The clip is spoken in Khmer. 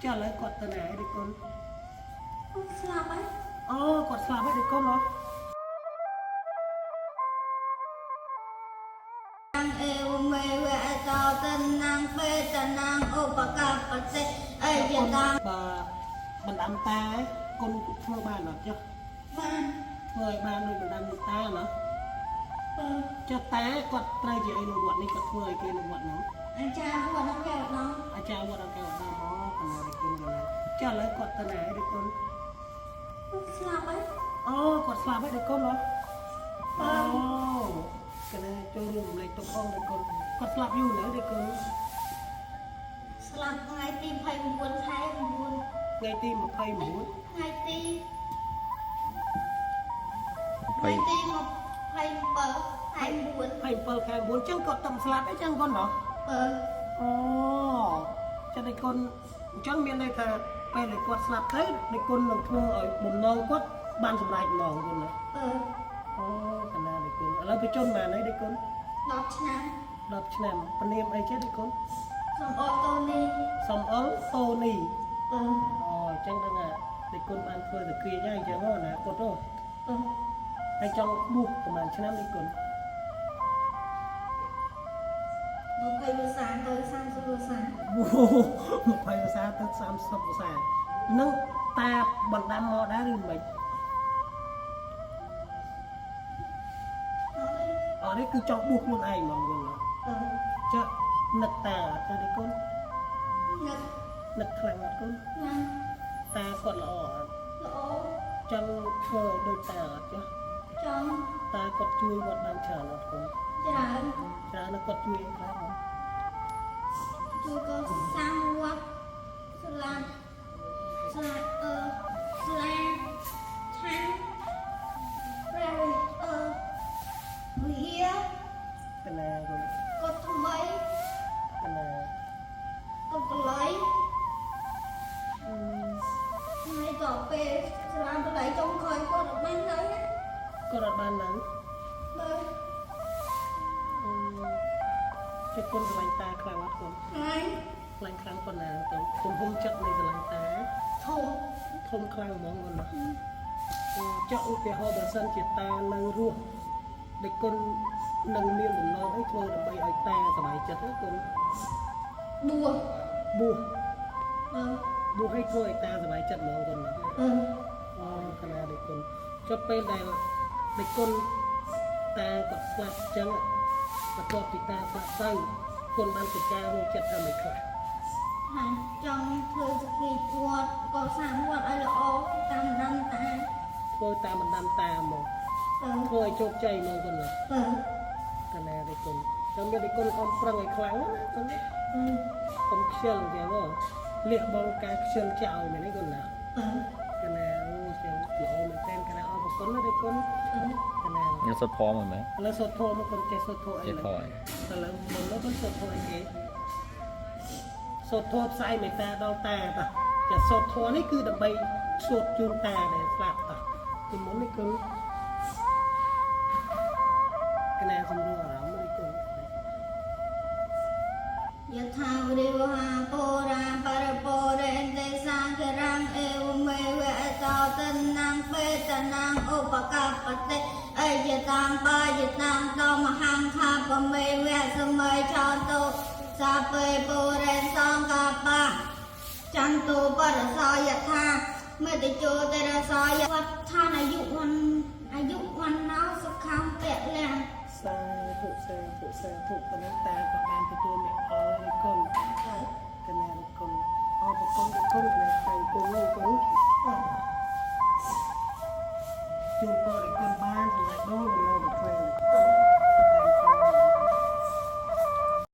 ចុះឥឡូវគាត់ទៅណាហើយដូចគុណ ស្លាប់ហើយ អូគាត់ស្លាប់ហើយដូចគុណហ៎ អេវមេវៈតោតនាងបេតនាងឧបកបតិអយតាំង បើបណ្ដាំតាគុណធ្វើបានអត់ចុះ បាន ធ្វើឲ្យបានដូចបណ្ដាំតាណោះ បើ ចុះតាគាត់ត្រូវជាអីនៅវត្តនេះគាត់ធ្វើអីគេនៅវត្តនោះ អាចារ្យវត្តអង្គែវដង អាចារ្យវត្តអង្គឧត្តមមកកណាដូចគុណកណាចុះឥឡូវគាត់ទៅណាហើយដូចគុណ ស្លាប់ហើយ អូគាត់ស្លាប់ហើយដូចគុណហ៎អូកណាចូលរួមរំលែកទុកផងដូចគុណគាត់ស្លាប់យូរនៅដូចគុណ ស្លាប់ថ្ងៃទី29ខែ9 ថ្ងៃទី29 ថ្ងៃទីថ្ងៃទី27ខែ9 27ខែ9ចឹងគាត់តំស្លាប់អីចឹងគាត់ហ៎ បើ អូចឹងដូចគុណអញ្ចឹងមានន័យថាពេលដែលគាត់ស្លាប់ទៅដូចគុណនឹងធ្វើឲ្យបំណងគាត់បានសម្រេចហ្មងគុណណា បើ អូកណាដូចគុណឥឡូវបញ្ជនបានហើយដូចគុណ 10ឆ្នាំ 10ឆ្នាំពនាមអីចេះដូចគុណ សំអល់តូនី សំអល់តូនី បើ អូអញ្ចឹងដឹងថាដូចគុណបានធ្វើសគ្រាហើយអញ្ចឹងហ៎ណាគាត់ហ៎ បើ ហើយចង់បួសប្រហែលឆ្នាំដូចគុណ 20វស្សាទៅ30វស្សា អូ20ភាសាទៅ30ភាសានឹងតាបណ្ដាំមកដែរឬមិន អត់ទេ អត់ទេគឺចង់បួសខ្លួនឯងហ្មងគុណណា បើ ចុះនឹកតាអត់ទេដូចគុណ នឹក នឹកខ្លាំងអត់គុណ ណា តាគាត់ល្អអត់ ល្អ ចង់ធ្វើឲ្យដូចតាអត់ចុះ ចង់ តាគាត់ជួយវត្តបានច្រើនអត់គុណ ច្រើន ច្រើនណាស់គាត់ជួយអីខ្លះបង ជួយកសាងវត្តស្លាប់ស្លាប់អឺស្លាឆាន់ព្រះអឺវិហារ កណាគុណ កុដថ្មី កណា កុដកលៃហើយតពេលស្លាប់កលៃចុងក្រោយគាត់អត់បាននៅណា គាត់អត់បាននៅ បើ ជិះគុណស្រឡាញ់តាខ្លាំងអត់គុណ ថ្ងៃ ខ្លាំងខ្លាំងប៉ុណ្ណាទៅទំហំចិត្តនៃស្រឡាញ់តា ធំ ធំខ្លាំងហ្មងគុណណាចុះឧទាហរណ៍បើសិនជាតានៅរស់ដូចគុណនឹងមានបំណងអីធ្វើដើម្បីឲ្យតាសប្បាយចិត្តណាគុណ បួស បួស បើ បួសឲ្យធ្វើឲ្យតាសប្បាយចិត្តហ្មងគុណណា បើ អូកណាដូចគុណចុះពេលដែលដូចគុណតាគាត់ស្លាប់អញ្ចឹងបន្ទាប់ពីតាស្លាប់ទៅគុណបានពិចារណាចិត្តថាមិនខ្លះ ហើយចង់ធ្វើសក្តិវត្តកសាងវត្តឲ្យល្អតាមដំតា ធ្វើតាមបណ្ដាំតាមក បើ ធ្វើឲ្យជោគជ័យហ្មងគុណណា បើ កណាដូចគុណចាំមានដូចគុណខំប្រឹងឲ្យខ្លាំងណាគុណណា បើ កុំខ្ជិលចឹងហ៎លះបង់ការខ្ជិលចោលមែនទេគុណណា បើ កណាអូចឹងល្អមែនតើកណាអរគុណណាដូចគុណកណា ខ្ញុំសុទ្ធធម៌មកមែន ឥឡូវសូត្រធម៌មកគុណចេះសូត្រធម៌អី ចេះ ឡើយ ធម៌ ឥឡូវមុននោះគុណសូត្រធម៌អីគេសូត្រធម៌ផ្សាយមេត្តាដល់តាតោះចាសូត្រធម៌នេះគឺដើម្បីសូត្រជូនតាដែលស្លាប់តោះពីមុននេះគុណកណាសម្រួលអារម្មណ៍នេះគុណ យថាវរិវហាពរាបរពរេន្តិសង្ឃរាំងអេវមេវៈតោតនាងបេតនាងឧបកបតិអយតាំបាយតាំតមហង្ខាបមេវៈសមេឆន្តុសាពេពុរេសង្កបៈចន្ទុបរសយថាមេតជោតរសយវដ្ឋានអាយុវណ្ណអាយុវណ្ណោសុខំពលៈ សាធុសាធុសាធុប៉ុណ្ណឹងតាក៏បានទទួលមគ្គផលហើយគុណកណាគុណអរគុណគុណកណាតែងគុណគុណជូនពរឲ្យគុណបានសម្រាប់ដូរបំណងប្រាថ្នា